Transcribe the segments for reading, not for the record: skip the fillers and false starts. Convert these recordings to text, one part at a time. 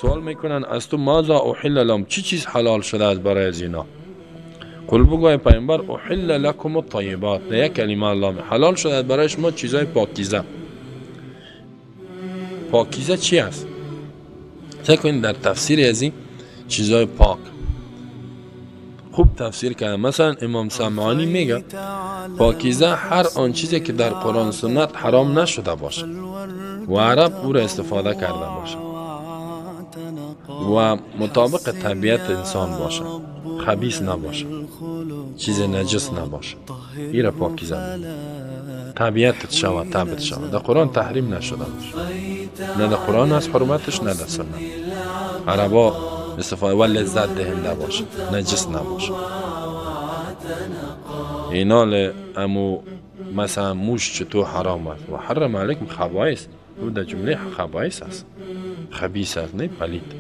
سوال میکنن از تو ماذا احل لهم، چی چیز حلال شده از برای از اینا؟ قل بگوی پیامبر احل لکم الطیبات، نه یک کلمه الله حلال شده برای شما چیزای پاکیزه. پاکیزه چی است؟ فکر کنید در تفسیر از این چیزای پاک خوب تفسیر کرده. مثلا امام سمعانی میگه پاکیزه هر آن چیزی که در قرآن سنت حرام نشده باشه و عرب او را استفاده کرده باشه و مطابق طبیعت انسان باشه، خبیث نباشه، چیز نجس نباشه، این را پاکیزه میگه. طبیعت شود، طبیعت شود. در قرآن تحریم نشده باشه، نه در قرآن از حرمتش نه در سنت. عربا استفاده و لذت دهنده باشه، نجس نباشه. اینا امو مثلا موش چطور حرام است و حرم علیکم خبایث، او در جمله خبایث است، خبیث است، نه پلید،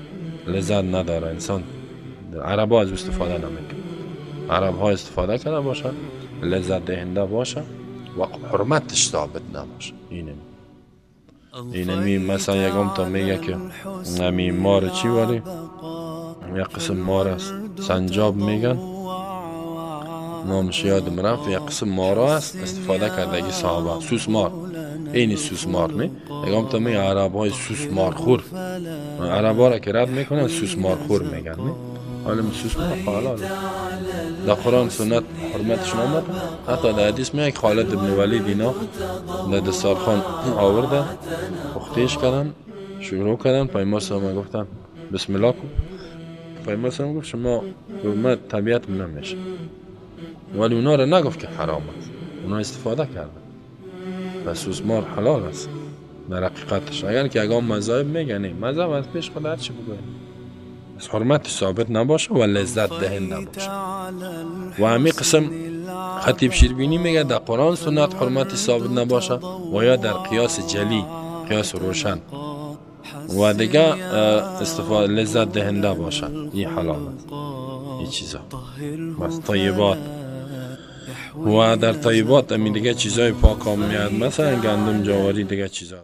لذت نداره انسان. عربا از استفاده نمیکنه، عرب ها استفاده کرده باشه، لذت دهنده باشه و حرمتش ثابت نباشه. اینمی مثلا یکم تا میگه که امی مار چی واری، یک قسم مار است سنجاب میگن، نامش یادم رفت، یک قسم مارا است استفاده کردگی صحابه، سوس مار، اینی سوس مار نه، یکم تا میگه عرب های سوس مار خور، عرب ها را که رد میکنن سوس مار خور میگن، نه حالا سوس مار حلال در قرآن سنت حرمتش نامد. حتی در حدیث میگه خالد ابن ولید اینا در دستارخوان آوردن، اختیش کردن، شروع کردن، پیامبر صلی الله علیه و گفتن بسم الله کن. پیامبر صلی الله گفت شما حرمت طبیعت نمیشه، ولی اونا را نگفت که حرام است، اونا استفاده کردن. پس سوسمار حلال است در حقیقتش. اگر که اگه مذاهب میگه نه، مذهب از پیش خود هر چی بگوید، از حرمت ثابت نباشه و لذت دهنده باشه. و همین قسم خطیب شیربینی میگه در قرآن سنت حرمت ثابت نباشه و یا در قیاس جلی، قیاس روشن و دیگه استفاده لذت دهنده باشه، این حلال است. این چیزا بس طیبات. و در طیبات همین دیگه چیزای پاک هم میاد، مثلا گندم جواری دیگه چیزا.